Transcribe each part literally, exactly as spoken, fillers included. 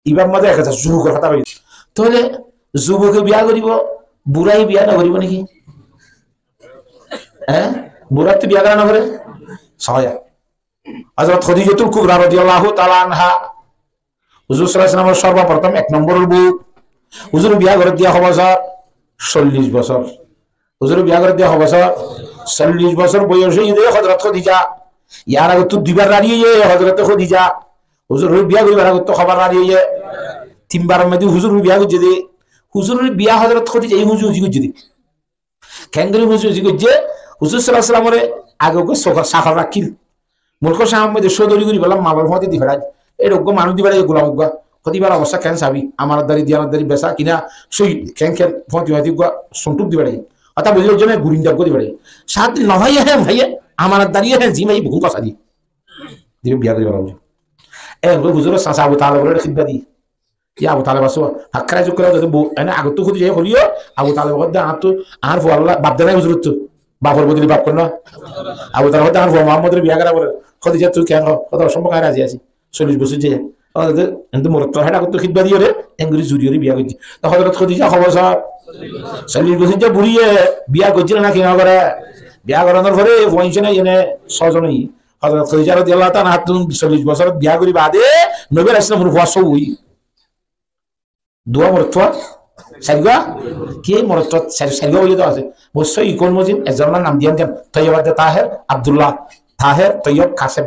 Ibár mazé ek házar zubokor hotá hoiyé. Tóile zuboke biya goribo, burai biya no goribo niki? Hé? Burattú biya gora no fore? Sóya. Hozrot Khodijatul Kubra rodiyallahu taala anha, Huzur sallallahu alaihi wasallamor sorboprothom ek nombor bou. Huzur biya gorer diya ho bosór? Sollic bosór. Huzur biya gorer diya ho bosór? Sollic bosór boyos óiye de Hozrot Khodijar. Yar agottú duibar rani óiye Hozrot Khodijar. Huzur biya goribar agottú hobar rani óiye? Tinbar. Huzur biya goijje de. Huzur biya Hozrot Khodijar, ei huzur goijje de. Keéngori huzur huzur goijje, Huzur sallallahu alaihi wasallamore age uggwá sokor sakor rakíl. Mulkor Cam modde sodori gori bolla malor fúañti di feçai. Ere uggwá manúic di feçai, gulam uggwá. Hotí ibár obostá keén sabi, amanatdari, diyanatdari, besa kina, sói keén keén fúañti fúañti uggwá suntuk di feçai. Hotá buzí faijjó né, gurinda uggwá di feçai. Sáñti no faiye, hé faiye, amanatdari hé, zi faiye, bekkún kosá di. Dire biya gori bolla. E uggwá huzuror sasa Abu Talebore hidmot di. Yá Abu Taleb asó, hakkara zukra zate bo, ene agottú hudi jai holiyo, Abu Taleb hoódde añáttu, añár fualla baf de nai huzurottu. Bafor bodoli baf kor na. Abu Taleb hoódde añár fua Muhammodore biya gora fore. Khodijar tui keén hó? Hoódde osombok, añí razi así. Sollic bosór jai. Hoódde ente morottor héçe agottú hidmot diyore, engori zuriyore biya goijje. To Hozrot Khodijar ho bosór? Sollic bosór jai buriye biya goijje naki no gore? Biya goronor fore fuain sóna iyene sózon óiye. Hozrot Khodijar rodiyallahu taala anha tún sollic bosór biya gori bade Nobi alaihissalamor fua só óiye. Duwa morotfua? Sairgua? Ki morotfua sair, sairgua buli to asé. Bossó ikon mozin, ezonor nam diyan diyan. Toyyebadde Taher, Abdullah Taher, Toyyeb, Kasem.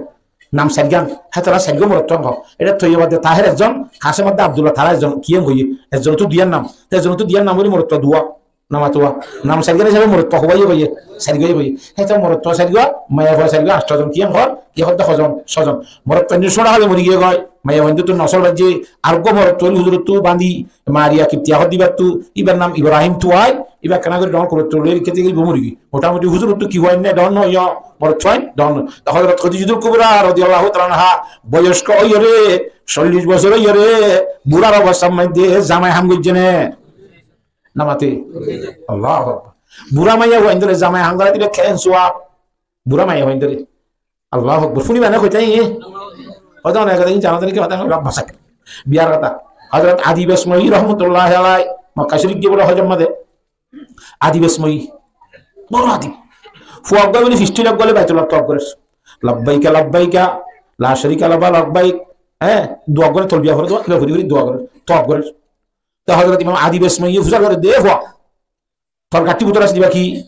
Nam sairgan. Hé tara sairgua morotfua ngo. Ere Toyyebadde Taher ezon, Kasem adde Abdullah tara ezon. Kiyen hoiye? Ezon tu diyan nam. Te ezon tu diyan nam buli morotfua duwa. Nam attuwa. Nam sairgan hísabe morotfua hoiye hoiye. Sairgua hoiye. Hé to morotfua sairgua, maiyafua sairgua, ancto zon. Kiyen hor? Ki hodde hozon? Sozon. Morotfua ni sóra hale mori giye goi. Maiyafuain tu nosol baijje. Ar uggwá morotfua huzurottu bandi Mariya Kiptiya hodde ibattu, ibar nam Ibrahim Tuwai, iba ekkena gori dhoóñr kurottu loi rikké de iba mori giyé. Motamoti huzurottu ki fuain ne dhoóñr no yo, morotfuain dhoóñr no. To Hozrot Khodijatul Kubra rodiyallahu taala anha boyosko óiyore, sollic bosór óiyore, burar obostár maze zamai ham goijje ne? No mate. Allahu Akbar. Bura maiyafuain dore zamai ham gorai dile keén suwab. Bura maiyafuain dore. Allahu Akbar. Fúni mane hoitá, e? Hoitá mane hoitá, in jano tane ki hoitá, Rabb masá. Biyar hotá. Hozrot Adi Besmoi rahmatullahi alai, Mokka Shorif giyé bole hojor maze. Adi Besmoi. Boro adib. Fua uggwá bole fistil uggwá loi Baitullah tuwaf gorer. Labbaika, labbaika, la sharika laka, labbaik. Hé, dua gorer, tolbiya fore, dua, dua fore, dua gorer, tuwaf gorer. To Hozrot Imam Adi Besmoi fusar gorer de fua. Tor gaththi bútore asé diba ki?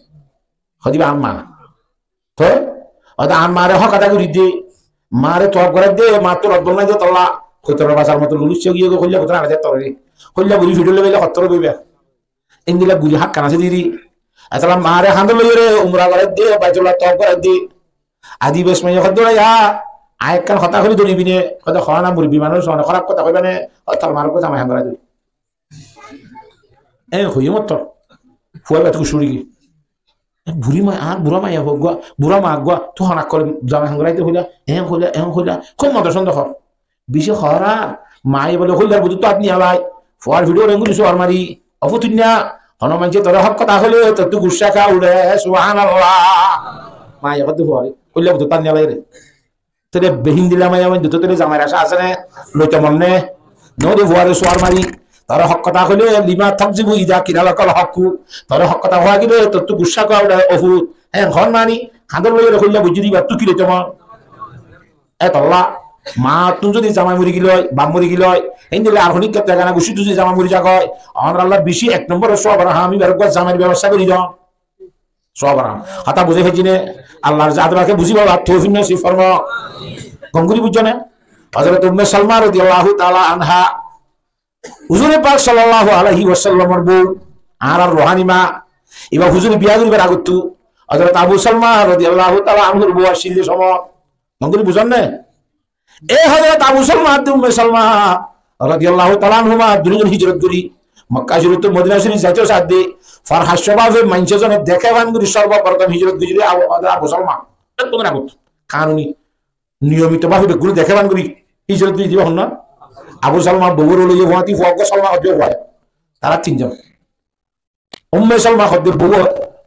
Hó diba añár ma. Te? Óde añár mare hók ada gorí de. Mare tuwaf gorai de, ma to rot bol nai de tolla. Hoitor basar moto lulucce giyé goi, hoilla bútore añára de torre. Hoilla guri fidor loi bele hottor goiba. Endilla guri hákkan asé diri. Etolla mare handor loiyore umra gorai de, Baitullah tuwaf gorai de. Adi Besmoi hoó de, ya, añí ekkán hotá hoile doribi ne, hoó de, hoó na, murubbi manúic, one hóraf hotá hoiba ne, hoó tor mare uggwá zamai ham gorai de. E hoiye mottor. Fua iba tuku suri gi. E buri ma, añár bura maiya uggwá, bura ma uggwá, tui hon ekkán zamai ham goraite hoila, e hoila, e hoila. Hon modor son de hor. Beci horar. Maiye bole hoilar bútottu át niyalai. Fuar fidor enguri suar mari. O futuinna, hono maince tore hók hotá hoile, tottú guccá ka uçe, subhanallah. Maiye hoó de fuare, hoilar bútottu át niyalai re. Tóile behin dila maiya maince, tóile zamair acá asé né? Loito mon né? Noóile fuare suar mari. Tore hók hotá hoile, lima takzibu iza kila lakal hakku. Tore hók hotá hoá gile, tottú guccá ka uçe, o fut. Hé, hon mani, handor loiyore hoilla bujji diba, tui ki loito mon? Etolla, mattún zodi zamai mori giloi, baf mori giloi, héndilla ar honikka tegana guccittú zodi zamai mori zagoi, onor Allah beci ek nombor suabor ham, ibar uggwá zamair bebosta gori don. Suabor ham. Hotá buzí faijjó né? Allar zat pake buzibar toufik nosib formok. Gom gori buijjó né? Hozrot Umme Salma rodiyallahu taala anha, Huzure Pak sallallahu alaihi wasallamor bou, añárar ruhani ma, iba huzure biya goribar agottú, Hozrot Abu Salma rodiyallahu taala anhur bou accíl de somot. Gom gori buzón né? E Hozrot Abu Salma adde Umme Salma rodiyallahu taala anhuma duní zon hijrot gori Mokka Shorif ottú Modina Shorif zaito sadde, far haccó bafe maincé zone deké fán gori sorboprothom hijrot gori Abu, Abu Salma. Ekdom agottú. Kanuni. Niyomito bafe beggúne deké fán gori hijrot gori diba hon na? Abu Salma bou ore loiye fuañti fua uggwá Salma hoó de fua. Tara tin zon. Umme Salma hoó de bou,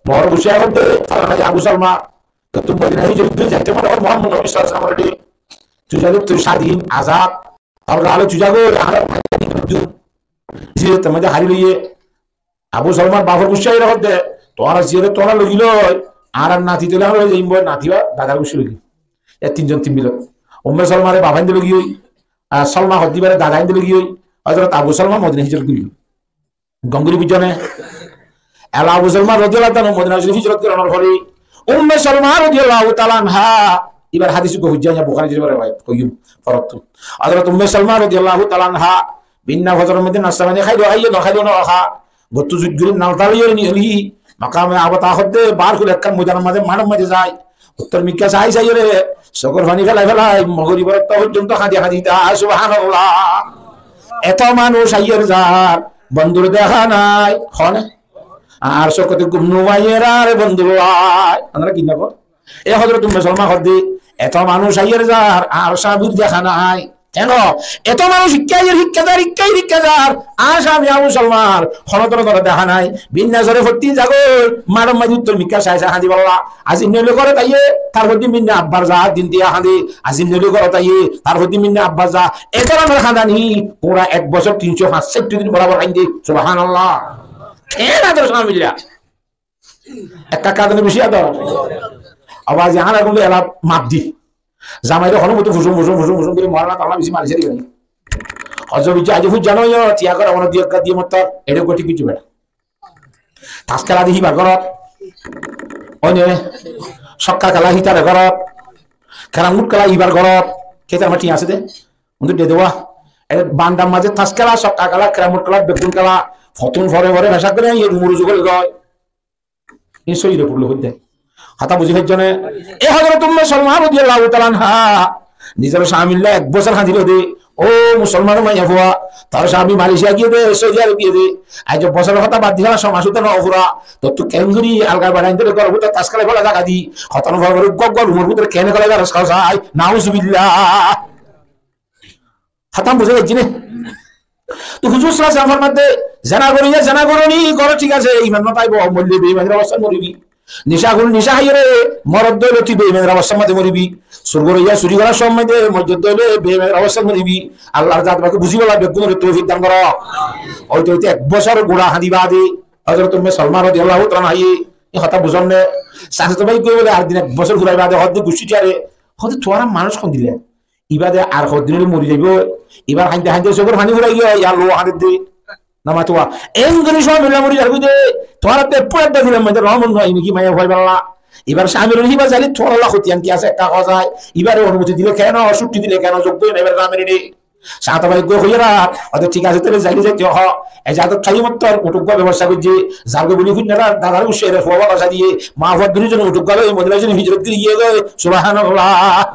mohor gucá hoó de, tara nai Abu Salma, to tui Modina hijrot gori zaito mane Muhammad Nabi sallallahu alaihi wasallam re, tui zaile tui sadin, azad, tor gale tui zagoi, añára Ziyarot or maze hári loiye, Abu Salmar bafor guccá ire hoódde, tuáñra ziyarot tuáñra loi giloi, añárar nati tole añára loi zaiyum, nati ba dadar guccá loi giloi. E tin zon tin bilot. Umme Salmare baf ainde loi giyoi, ar Salma hoódde ibare dada ainde loi giyoi, Hozrot Abu Salma Modina hijrot gori giyoi. Gom gori buzó né? Ela Abu Salma rodiyallahu taala anhu Modina Shorif hijrot goronor fore Umme Salma rodiyallahu taala anha, ibar hadis gán foijjó, Bukhari Shorif or rewayat, hoiyum, forottú. Hozrot Umme Salma rodiyallahu taala anha, binna fozoror maze nasta fani háilo háiye, no háilo no há. Gottú zut gori nal tal iyore niyoli, makame Abata hoódde, bar hule ekkán moidanor maze, maçor maze zai. Uttor mikká sai saiyore, sokor fani felai felai, mogoribor okto foijjonto hañdi hañdi ta, subhanallah. Eto manúc aiyer zar, bondure deha nai, hoó né? Ar sokkote gum no faiyer ar bondur lai. Añára ki no hoó? E Hozrot Umme Salma hoódde, eto manúc aiyer zar, ar sabir deha nai. Keno? Eto manúc ikká aiyer, ikká zar, ikká aiyer, ikká zar. Ar sami Abu Salmar hono dóronor deha nai. Binna sore fottí zagói, maçor maze uttor mikká sai sai hañdibolla. Azim noile górot aiye, tarfor din binna abbar za, din diya hañde. Azim noile górot aiye, tarfor din binna abbar za. E dóronor hañdani, fura ek bosór tin cót fañsaittó din borabor hañde. Subhanallah. Keno dóro samilla? Ekka ekka dóro beci ador. Abar azi añára gunde ela maf di. Zamaire hono motó fusum, fusum, fusum, fusum gori mora na, tala beci mari sari gori. Hozzo bicce aji fujja no yo, tiya gora ono diya ekka diye mottor, ere goti bicce bera. Tas kela di hibar gorot. Oine, sokka kela hitare gorot. Keramut kela hibar gorot. Ketar mati asé de. Untu de dewa. E bandar maze tas kela, sokka kela, keramut kela, begun kela, fotun fore fore, fecak gore, iye rumuru zugol goi. Iín sóiyi re furlo hoidde. Hotá buzí faijjó né? E Hozrot Umme Salma rodiyallahu taala anha nizor samilla ek bosór hañdilo de, "Ó musolmanor maiyafua, tor sami Malaysia giyé de, Saudi Arabia giyé de, aijja bosóror hotá bad di fela, só mas uta no fura, tottú keéngori alga beçai aindóre góror bútore tas kela fela zaga di, hotá no fura gori uggwá uggwá rumor bútore keéne fela zaga sai, nauzubillah." Hotá buzí faijjó né? To huzur sallallahu alaihi wasallam formadde, zena goriye zena goroni goro, thík asé, iman no táibo, moille beimanor obostát moribi. Nica hule nica háiyore morot óile tui beimanor obostát moribi. Sur goriye suri gorar somot de mojjot óile beimanor obostát moribi. Allar zat pake buzíbolla beggúnore toufik dan goro. Óite óite ek bosór gura hañdi bade Hozrot Umme Salma rodiyallahu taala anha ye hotá buzón né? Sasato bái goi bole ar din ek bosór furai bade hoódde guccí tiyare, hoódde tuáñra manúc hondilla? Ibá de ar hoddin óile mori zaibo. Ibár hañdite hañdite sokor faní furai giyé, yar lou hañdidde. Namatuwa. Engori somilla mori zargoi de. Tuáñratte fura de dilam, maze rohom no, ini ki maiya fua ibálla. Ibár samir híba zaile tuáñralla hoti anki asé, ekka hotá zai. Ibáre onumoti dile keno, cutti dile keno, zoggo na ibár samir de. Sañta bái goi hoiyera, ode thík asé, tóile zaile zaite ho. E zat thaiyé mottor uñt uggwá bebosta goijje, zargoi buli fuinnara, dadar ucce ere fua bala sa diye, ma fua duni zone uñt uggwá loi, Modina zone hijrot gori giyé goi, subhanallah.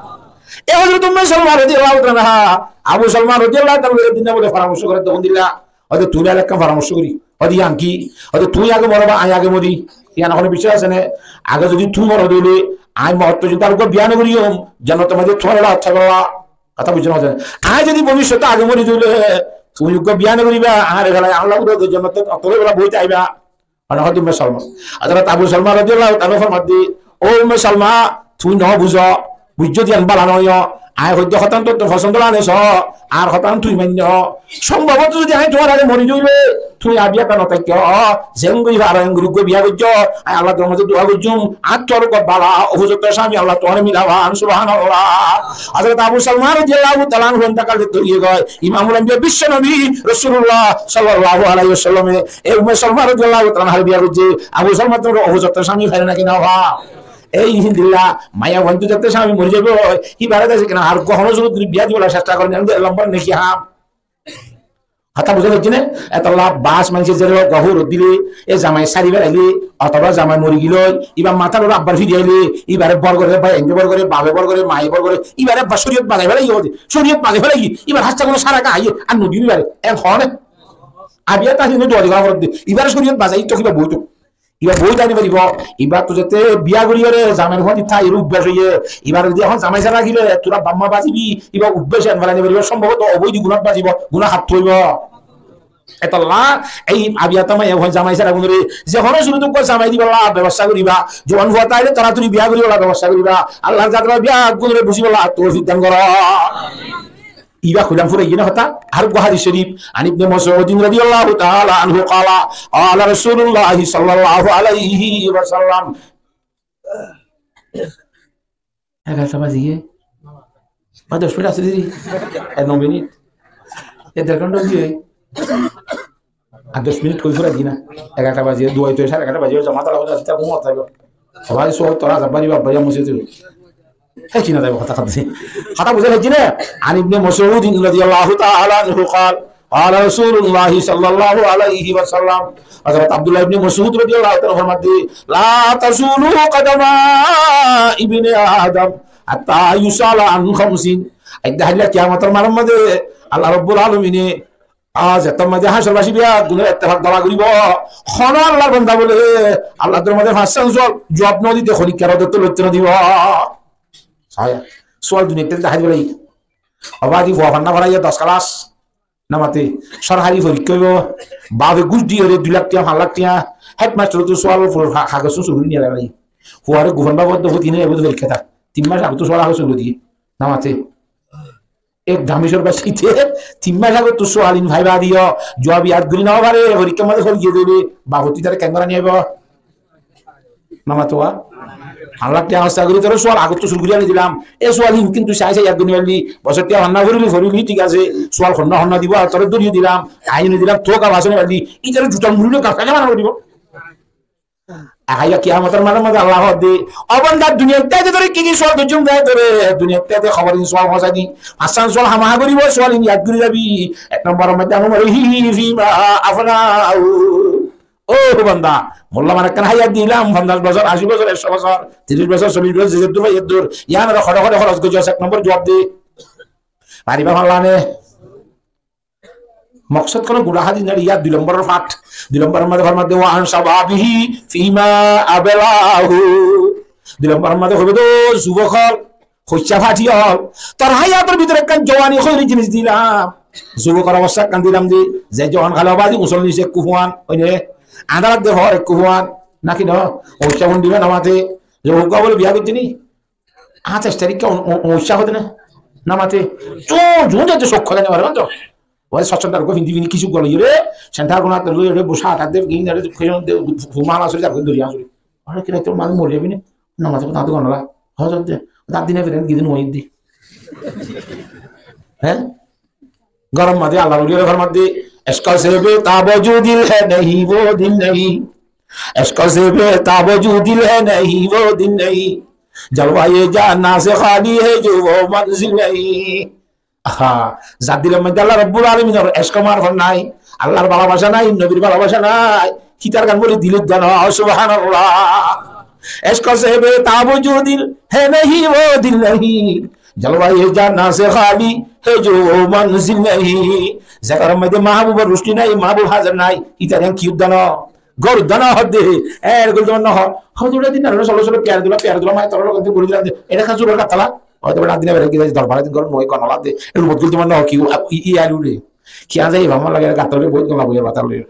E Hozrot Umme Salma rodiyallahu taala anha, Abu Salma rodiyallahu taala anhu dinna bole foramorco gorer de hondilla. Óde tui ar ekkan foramorco gori. Óde yián ki? Óde tui age moro ba añí age mori? Yián hono bicar asé né? Age zodi tui moro de óile, añí morot zodi ar uggwá biya no gori, jonnotor maze tuáñr loi añár balla. Hotá buzó né? Añí zodi bobiccote age mori de óile, tui uggwá biya no goriba, añáre felai, añár loi jonnotot ottót bela boite aiba. Mane hoó de Umme Salma. Hozrot Abu Salma rodiyallahu taala anhu formadde, "Ó Umme Salma, tui no buzó, buijjó de yián bála no ó. Añí hoidde hotán tottú fosón lane so, ar hotán tui mainno. Sombobot zodi añí tuáñr age mori de óile, tui añár biya no táikko, zengori faro engori uggwá biya goijjó, añí Allar dorbarot dua goijjum, añár tuáñr uggwá bála, ufojoktó sami Allah tuáñre milabán, subhanallah." Hozrot Abu Salma rodiyallahu taala anhu entekal gorí giyé goi. Imamul Anbiya, bicco nobi Rosulullah sallallahu alaihi wasallame e Umme Salma rodiyallahu taala anhare biya goijje. Abu Salma tuáñr ufojoktó sami faile naki no fa? Ei hindilla maiyafuain tu zette sami mori zaibo, hibare dase kena ar uggwá hono surot gori biya dibolla cesta goron, ende lomba neki ham. Hotá buzá faijjó né? Etolla bas maince zere gofur dile, e zamai sari belaile, otoba zamai mori giloi, iba matar ore abbar firi aile, ibare bor gore, baiyaine bor gore, bafe bor gore, maye bor gore, ibare abbar coriyot bazai felaiye, coriyot bazai felaiye, ibar hasta kono sara ga aiye, ar no dibo ibare, en hoó né? Abiya ta hinu dua diga forot de, ibare coriyot bazai to kiba boito. Iba boi tani faribo, iba to zette biya gori ore zamai fuain di tái ere ubbas oiye, ibar zodi ehón zamai sára rakile tura baf ma bazibi, iba ubbas en felai no faribo, sombobot obóid gunat bazibo, guna hattú óibo. Etolla ei abiya ta maiyafuain zamai sára gunore ze hono surot uggwá zamai dibolla bebosta goriba, juwan fua táile toratori biya goribolla bebosta goriba, Allar zat biya gunore buziballa toufik dan goro. Ibá hoilam fúrai giyé né hotá, ar uggwá hádis córif, عن ابن مسعود رضي الله تعالى عنه قال قال رسول الله صلى الله عليه وسلم. Egarota bazi giyé. Ar doc minit asé deri. E no minit. E der gonta ói giyé. Ar doc minit koi fúrai di na. Egarota bazi giyé, dua óito, sare egarota bazi giyé, jamaat ala óito, asé, tar gúm óito. Bái, sóo tora azab bari, baba, ya mosjid. Hé, ki na zaibo, hotá hotá. Hotá buzá faijjó né? عن ابن مسعود رضي الله تعالى عنه قال قال رسول الله صلى الله عليه وسلم. Hazrat Abdullah ibne Masud radiyallahu ta'ala anhu formadde, لا تزول قدما ابن آدم حتى يسأل عن خمس. Aijja háilla kiyamotor maidanor maze Allah Rabbul Alamine, a, zettót maze hácor baci biyaggune ettefak daba goribo, hono Allar banda bole Allar dorbar maze fañsán sual juab no dite honikka rodottú loitte no dibo. Sóiya, sual duniyat tele dahái dibo lagi. Oba di fua fanna foraiye doc kelas, namate sorkari forikká óibo, bafe gús diyóre dui lak tiya, fañs lak tiya, hedmastorottu sual fua ha-, hagos suri niyalai. Fuare gufan bafe foti ne ebo forikká tar. Tin mas agottú sual hagos suri diye. Namate ek damisor bacite tin mas agottú sual in faiba diyo, juab yad gori no fare, forikkár maze fori giyé dile, bafe tui tare kengori ani aibo? Namate wa. Añára tiya hosta gori tore sual agottú suru gori ani dilam. E sual in kintu sai sai yad gori no failli. Bosor tiya fanna forili, forili, thík asé. Sual honna honna dibo, ar tore dóri dilam. Aini dilam, tóka basi no failli. Itare jutar muri loi gasa gasa bana dibo. Ar háilla kiyamotor maidanor maze Allah hoó de, "Ó banda, duniyat táite tore ki ki sual goijjum de tore, duniyat táite hoborin sual hoñsai di. Fañsán sual hámaha goribo, sual in yad gori zabi." Ek nombor or maze, "عن عمره فيما أفناه." Ó banda, molla manúic ekkán háyat dilam, fonzaic bosór, aci bosór, ekcó bosór, tiríc bosór, sollic bosór, ze zeddur fai eddur, yián ore hoçé hoçé hóros goijjós, ek nombor juab de. Fariba falla né? Moksod hono gura hádis no, yián dui nombor or part, dui nombor or maze formadde, "وعن شبابه فيما أبلاه." Dui nombor or maze hoibo de, zubok ókkol, hoicca fati ókkol, tor háyator bútore ekkán jowani hoiri jinis dilam. Zubokor obostá ekkán dilam de, ze jowan hále obadi usol nise ekku fuan, óine, añdarat de hor ekku fuan, naki no, hoicca fun dibe namate, ze hukka bole biya goijje ni, añcais tarik ke on-, on-, hoicca hode na, namate, zun, zun jate sok hode na, mane, manto. Oi socon dar go findi findi kisu golo yore, senta gona tar go yore, busa tar de, gin yore, kisu de, fuma la sori, tar go dori asori. Are kira to mane mori jabi ne, namate ko tar go nala, hozor de, tar dine fere gidin wai di. Hé? Gorom maze Allah wali ore formadde, "اس کا صاحب تاب و جو دل ہے نہیں وہ دل نہیں۔ اس کا صاحب تاب و جو دل ہے نہیں وہ دل نہیں۔ جلوہ جہاں سے خالی ہے جو وہ منزل نہیں۔" Aha, zar dilor maze Allah Rabbul Alaminor eshko marfot nai, Allahr bhalabasha nai, nobir bhalabasha nai, hitar gan bole dilor dano, subhanallah. اس کا صاحب تاب و جو دل ہے نہیں وہ دل نہیں۔ جلوہ جہاں سے خالی ہے جو وہ منزل نہیں۔ Ze gorom maze mahbubor roshni nai, mahbub hazir nai, hitar gan ki dano? Gor dano hodde, er gul dano ho. Hodde din na solo solo piyar dula, piyar dula mai toro loge guri dilam de. Ere khan suro katala. Hoyto bana din bere gide dorbar din gor noi kono lade. Eru bot gul dano ho ki i, i alu re. Ki aze i bama lage katale bot gola boya batal re.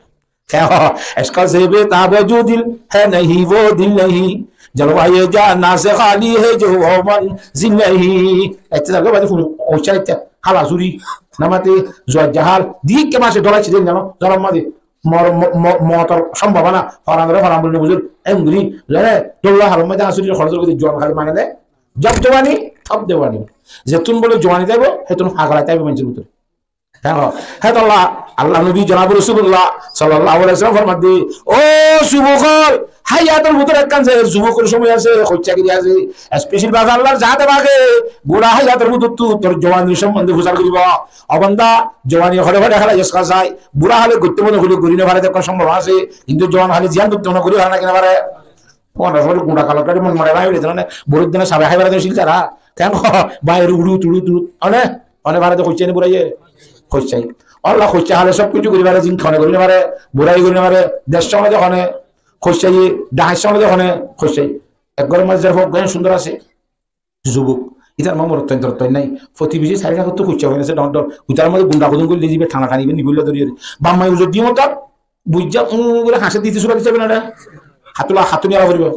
اس کا صاحب تاب و جو دل ہے نہیں وہ دل نہیں۔ جلوہ جہاں سے خالی ہے جو وہ منزل نہیں۔ Ette dal bade funu, ocha ette, hala suri, namate, zuwa jahal, dikke mase dola chide nano, dola made, mor, mo-, mo-, motor sombhabona, horan re horan bole buzur, engri, zane, dola halor made asuri, horan re juwan hal mane de, jab jawani, tab dewani. Zetun bole jawani taibo, hetun hagala taibo manjor butore. Dehó, hétolla Allah nobi jonab Rosulullah sallallahu alaihi wasallam formadde, "Ó zubok ókkol, hayator bútore ekkán ze zubokor somoy asé, hoiccagiri asé, special bhabe Allahr zate pake gura hayator bútottu tor jowanir sombonde fusar goribo." Ó banda, jowani hore hore héla eska sai, bura hale goitto mone hoile gori no fare, ekkán sombhob asé, kintu jowan hale ziyan goitto mone gori fare na ki no fare? Ona sori gunda kalor gari mon mare bái bile dene, borot dene sabe haibar dene sil jara. Ken ko, bái ru ru tu ru tu ru. One, one bare de hoiccé ni buraye? Hoiccé. Allah hoiccé hale sob kichu gori bare, jin khone gori no bare, burai gori no bare, desh somaj de khone hoiccé, dahaj somaj de khone hoiccé. Ek gor maze fok gori sundor asé. Zubok. Itar ma morottain torottain nai. Fotibesi sari kagotto kucca hoi nase dor dor. Itar maze gunda gudun golle jibe thana thani ibe nibulla dori dori. Bamma ibe jodi motor. Buijja, u, u, gori hase diti sura dite bena re. Hatula, hatuni ala goribo.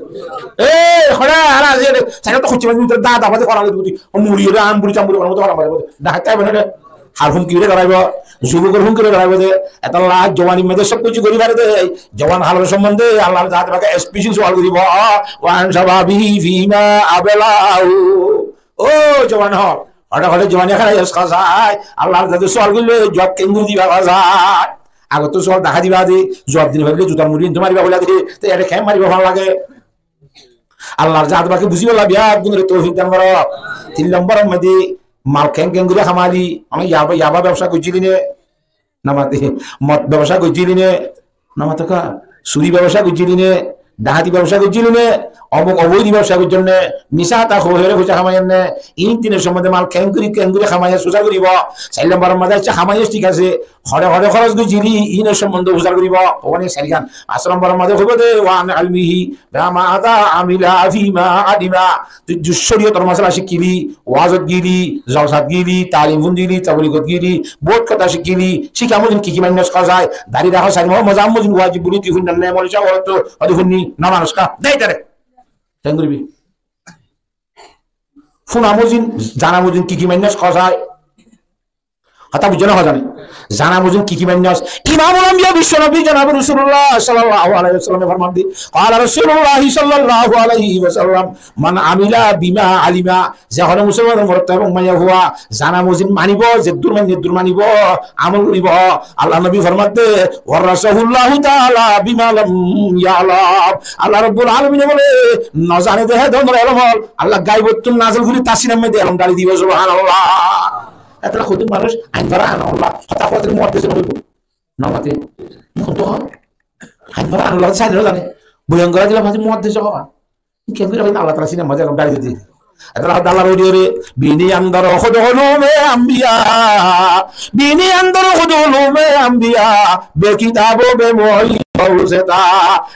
E, hora, ala, je, je, sari to kucca maze itar da, da, maze hora le diboti. O muri re, am buri, cham buri, hora maze hora maze. Da, hatta bena re. Har fúnkiré doráibo, zubokor fúnkiré doráibo de, etolla juwanir maze sob kessú gorí fare de, juwan halor sombonde Allar zat pake special sual goribo, "Wa an shababihi fima ablahu." Ó juwan hol, hoçe hoçe juwani hán iyus gorí sai, Allar zate sual goille juwab keén gorí diba gorí sai. Agottu sual dahái diba de, juwab di no farile zutar muri inde mariba hoila de, te ere keén mariba fán lage. Allar zat pake buzibálla beggúnore toufik dan goró. Tin lombor or maze mal keén keén gorí hamaili, añí yaba, yaba bebsa goijjíli né, na mate, mod bebsa goijjíli né, na mate ka, suri bebsa goijjíli né, dahati bebsa goijjíli né, omuk oboidi bebsa goijjós né, misá hotá hoi hoi foisa hamaiyós né, in tinor sombonde mal keén gorí, keén gorí hamaiyós fusar goribo. Sair lombor or maze aiccé hamaiyós thík asé, hoçe hoçe hóros goijjíli, inor sombonde fusar goribo. Óne sairgán. Fañs lombor or maze hoibo de, "Wa an ilmihi bima za amila fima alima." Tui, tui córiyotor mosola cíkkili, wazot gili, zolsat gili, talim fúndili, tabligót gili, bout hotá cíkkili, cíkka mozin ki ki mainnos hoó sai, dari rakó sair maho, moza mozin wajib buli tui fúinnos né, moulovi sáb hoór to, hoó de fúinni, no mainnos ka, de tare. Keén goribi? Fúna mozin, zana mozin ki ki mainnos hoó sai. Hotá buijjó né, hotá zane? Zana mozin ki ki mainnos? Imamul Ambiya, biswo nobi, jonabe Rosulullah sallallahu alaihi wasallame formán de, qala Rosulullah sallallahu alaihi wasallam, "Man amila bima alima," ze hono musolman morot ebong maiyafua zana mozin manibo, zeddur mani eddur manibo, amol goribo, Allar nobi formán de, "Warrasahullahu taala bima lam ya'lam." Allah Rabbul Alamine bole, no zane de hé dóronor elom ol Allah gaibottún nazil gorí tar sinor maze elom dhali dibo, subhanallah. Etolla hoddur manúc ain fara ain olla, hotá hoóde muhaddes óibo. No mate. Muhaddes hoó. Ain fara ain olla, hotá saide no zane. Boyan gorá dile mate muhaddes hoó. Keén gorí Allah taala sinor maze elom dhali diye. Etolla Allah taala hoó de, "Bini andor hoddo holum e ambiya, bini andor hoddo holum e ambiya, be kitab be mohi houseta."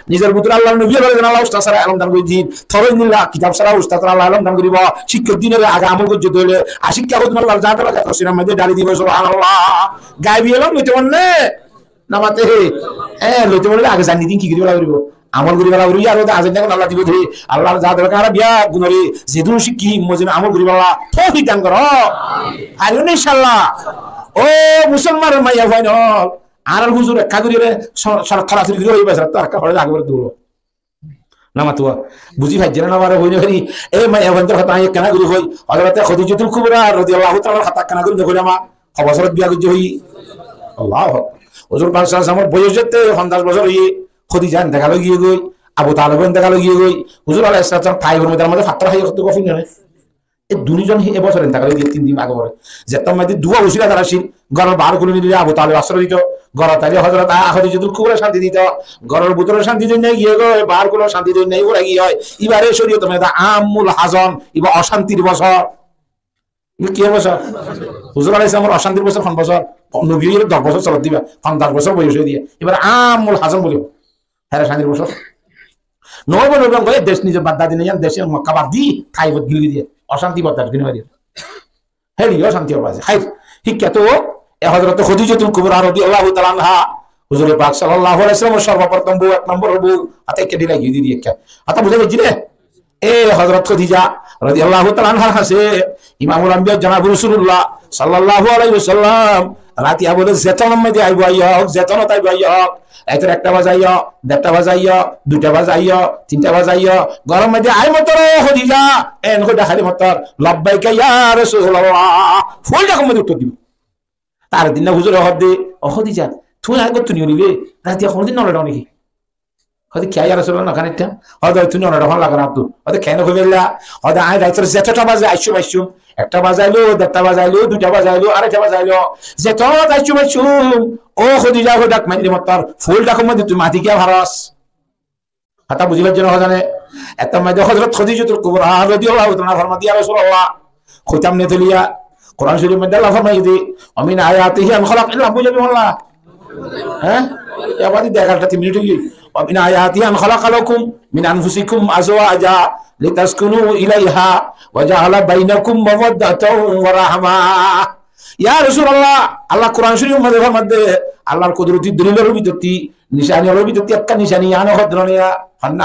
Nizor bútore Allar nobi ore zan Allah ustad sára elom dan goijjé. Tore nilla kitab sára ustad sára Allah elom dan goribo. Cíkkar dinore age amol goijjé de óile, a cíkka hodún Allar zat pake tor sinor maze dhali dibo, subhanallah. Gaibi elom loite mone né? No mate. E, loite mone óile age zani din ki goribolla goribo? Amol goribolla goribo, ar ode azan dekon Allah dibo de. Allar zat pake añára beggúnore zedún cíkki, mozin amol goribolla toufik dan goró. Faribo né, inshallah? Ó musolman maiyafuain ol, añárar huzur ekka gorí re, so-, so-, sórasorí gorí hoibo, to ekka hore age bari duro. No matuwa. Buzi faijjó né no fare, hoi no fari. E maiyafuaindor hotá añí ekkena gorí hoi. Hozrote Khodijatul Kubra rodiyallahu taala anhar hotá ekkena gorí no hoilam. Ho bosórot biya goijjé hoi? Allahu Akbar. Huzur pak sallallahu alaihi wasallamor boyos zette fonzac bosór óiye, Khodiza intekal ói giyé goi, Abu Talebo intekal ói giyé goi. Huzur alaihissalatu wassalam Taifor moidanor maze fattór háiye, hoto gofin zane. E duni zon e bosór intekal ói giyé, tin din age fore. Zettór maze dua usila dara accíl, góror bahar kúli nile Abu Taleb asroy dito, górot aile Hozrot A-, Khodijatul Kubra cánti dito, góror bútore cánti dito nai giyé goi, bahar kúli cánti dito nai giyé goi. Ibare córiyotor maze amul hazon, iba ocántir bosór. Iba ki bosór? Huzur alaihissalamor ocántir bosór hon bosór? Nobi óiye doc bosór solot diba, fonzac bosór boyos óiye diye. Ibare amul hazon buli. Perecanir bosór. Nobi, nobi, nobi, dec nize bad di, nize dec Mokka bad di, Taifot gili diye. Ocánti bad di, gini diye. Héri ocánti bad di. Hair, hikka to, e Hozrot Khodijatul Kubra rodiyallahu taala anha, Huzur pak sallallahu alaihi wasallamor sorboprothom bou, ek nombor bou, hotá ekka dila giyé di diye ekka. Hotá buzá giyé né? E Hozrot Khodiza rodiyallahu taala anhar hásé Imamul Ambiya jonabe Rosulullah sallallahu alaihi wasallam rati abode zetonor maze aibo aiyók, zetonot aibo aiyók, raitor ekta baze aiyó, derta baze aiyó, duita baze aiyó, tinta baze aiyó, góror maze ai mottor, "Ó Khodiza," en hoi dahái mottor, "Labbaika ya Rosulallah," ful dakor maze uttor dibo. Tar din na huzure hoó de, "Ó Khodiza, tuñí añár gór tún no uçiba, rati honodin no loro niki?" Hoó de, "Kiyá ya Rosulallah, no uçí ná." Hoó de, "Tuñí no uço, hon lage na?" Hoó de, "Kene hoiba?" Hoó de, "Añí raitor zetota baze aiccúm aiccúm, ekta baze ailó, derta baze ailó, duita baze ailó, araita baze ailó, zetota aiccúm aiccúm, ó Khodiza hoi dak maille mottor, ful dakor maze tui mati kiyá faros?" Hotá buzi faijjó né, hotá zane? Ettór maze Hozrot Khodijatul Kubra rodiyallahu taala anha formán de, "Ya Rosulallah, hoitam né toliya?" Kuran Corif or maze Allah formai de, "Wa min ayatihi an khalaqa," illa buzá buzá Allah. Hé? Ebar di dekar tin minit ói giyé. "Wa min ayatihi an khalaqa lakum min anfusikum azwaja litaskunu ilaiha wa ja'ala bainakum mawaddatan wa rahma." Ya Rosulallah, Allah Kuran Corif or maze formán de, Allar kudroti dolilor bútottu Nicani ókkolor bútottu ekkán nicani yián óilde, "An,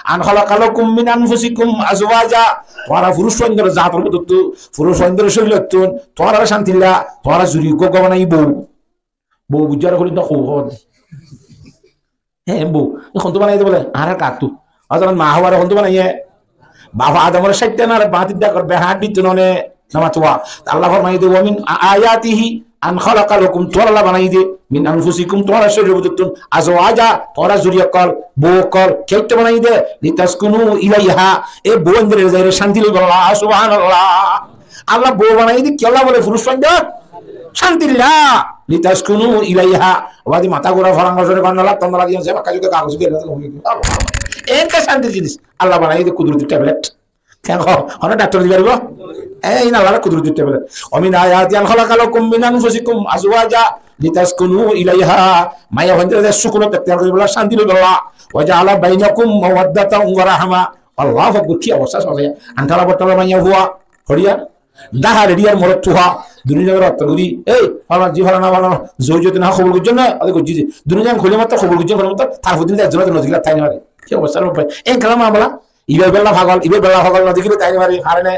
an khalaqa lakum min anfusikum azwaja." Tuáñra furuc fuaindor zator bútottu, furuc fuaindor córilottún tuáñrare cántilla, tuáñra zuri uggwá uggwá banaiye bou. Bou buijjó ar hoilé to hou hou de. Hé, bou. E hontú banaiyé de bóle, añárar kattú. Ózorot ma hoór hontú banaiyé? Baf Adamor cáitta nar bañti dakor behañr dittú none, namatuwa. Allah formaiyé de, "Wa min a-, ayatihi an khalaqa lakum", tuáñralla banaiyé de, "min anfusikum", tuáñrar córilottún, "azwaja", tuáñrar zuri ókkol, bou ókkol, kiyólla banaiyé de, "litaskunu ilaiha", e bou indore zaire cánti loibolla, subhanallah. Allah bou banaiyé de kiyólla bóle furuc fuaindor? Cántilla. "Litaskunu ilaiha." Wadi matá gura, foran gura, foran gura, tondola diyan, se bakka juke kagos diyan. Enka cántir jinis. Allah banaiyé de kuduroti tablet. Ken ho-, hono daktor di faribo? E, iín Allahr kuduroti tablet. "Wa min ayatihi an khalaqa lakum min anfusikum azwaja litaskunu ilaiha." Maiya fuaindore sukun ektiar goribolla, cánti loibolla. "Wa ja'ala bainakum mawaddatan wa rahma." Allahu Akbar, ki obosta sóde. Antala bottala maiya fua. Horiya? Dahá rediyar morot tuha, duniya jagat ottor gori, "Ei, falana ji, falana, falana, zoi jodi na kobul goijjó na, ade goijjí je." Duniya jagat hoile mattor kobul goijjó, hoile mattor, tar fudin ekzon ekzon nozikila tái no fare. Ki obosta re bhai? Ei kalam amala, iba iballa fagol, iba iballa fagol nozikila tái no fare, fare ne?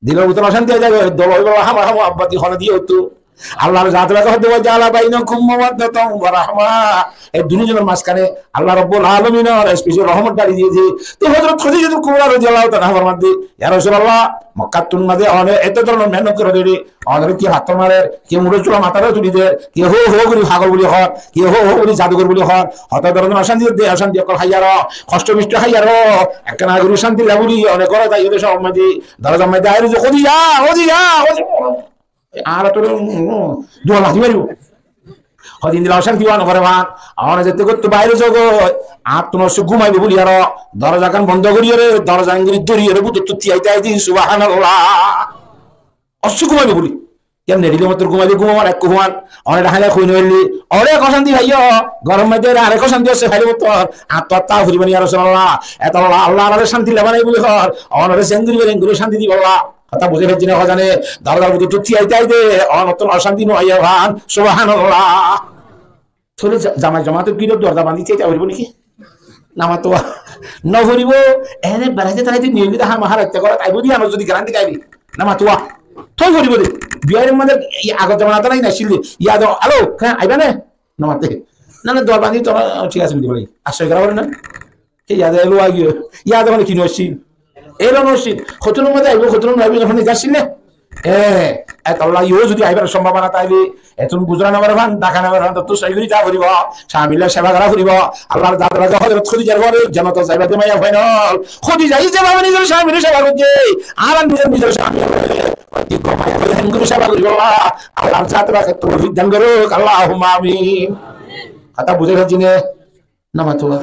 Dilor bútore ocánti ói zagói, dolo iballa hama hama abba di hone diye ottu. Allahr zat lage hoó de, "Wa ja'ala bainakum mawaddatan wa rahma." E duniya zonor mazkane Allah Rabbul Alaminor special rohmot dhali diye de. To Hozrot Khadijatul Kubra radiyallahu ta'ala anha formar de, "Ya Rasulullah, Mokkattún mazé one eto dóronor mehénnot gorer de, onore kiyé fattór marer, kiyé uñçor cúla matát tuli der, kiyé hó hó gori fagol buli hoór, kiyé hó hó gori zadugor buli hoór, hoto dóronor ocánti der, ocánti ókkol háiyaró, hoctho bictho háiyaró, ekkán agori ocánti lage buli, one górot aiyó de cómot mazé, dorozar mazé aiyóre hoó de, 'Khadija, Khadija, Khadija.'" Añára to, um, um, dua lagi mari. Hodin dila ocánti ówa no fare fán. Añára zette gottú baire zagói, añáttun ossú gumaibo buli aró doroza gán bondo goriyóre, doroza gán gori doriyóre, bútottu tiyai tiyai di, subhanallah. Ossú gumaibo buli. Kiyá nerile mattor gumaibo, gumaibo ar ekku fuan. Añára haila hoi no faille, añára ek ocánti faiyó. Gorom maze añára ek ocánti asé faile mattor. Añáttu atta furibo ni, ya Rasulullah. Etolla Allah añáre cánti leba nai buli hoór. Añáre zengori gori engori cánti dibolla. Hotá buzí faijjó né, hozane, dorozar bútottu tiyai tiyai de, onottún ocánti no aiye fán, subhanallah. Tóile ja-, jamai jomator gilé dorza bandi tiyai tiyai foribo niki? Namatuwa. No foribo, ene beraite taraite niyomit ham haraite gorot aibo de, añára zodi garanti kaibi. Namatuwa. Toi foribo de. Biyar maze, i agor zamana to nai nacil de. Yado, "Alo, há, aiba ne?" Namate. "Na, na, dorza bandi to, thík asé," buli bole. Ar soi gora fore na? Ke yade elo agi, yade mane kino asíl? Elo no asíl. Hotunor maze aibo, hotunor maze aibo, ehón ita asíl ne? E, etolla yo zodi aibar sombhabona táile, etún guzora no fare fán, daka no fare fán, to soi gori za foribo, camillar seba gora foribo. Allahr zat raza Hozrot Khodijar fore, jannot zaibar de maiya fuain ol. Khodijaye jebá nizor camillar seba goijje, añára nizor nizor camillar, oti gomaiya fore, hen gori seba goribo. Allahr zat raza toufik dan gorouk, Allahumma amin. Hotá buzí faijjó né? Namatuwa.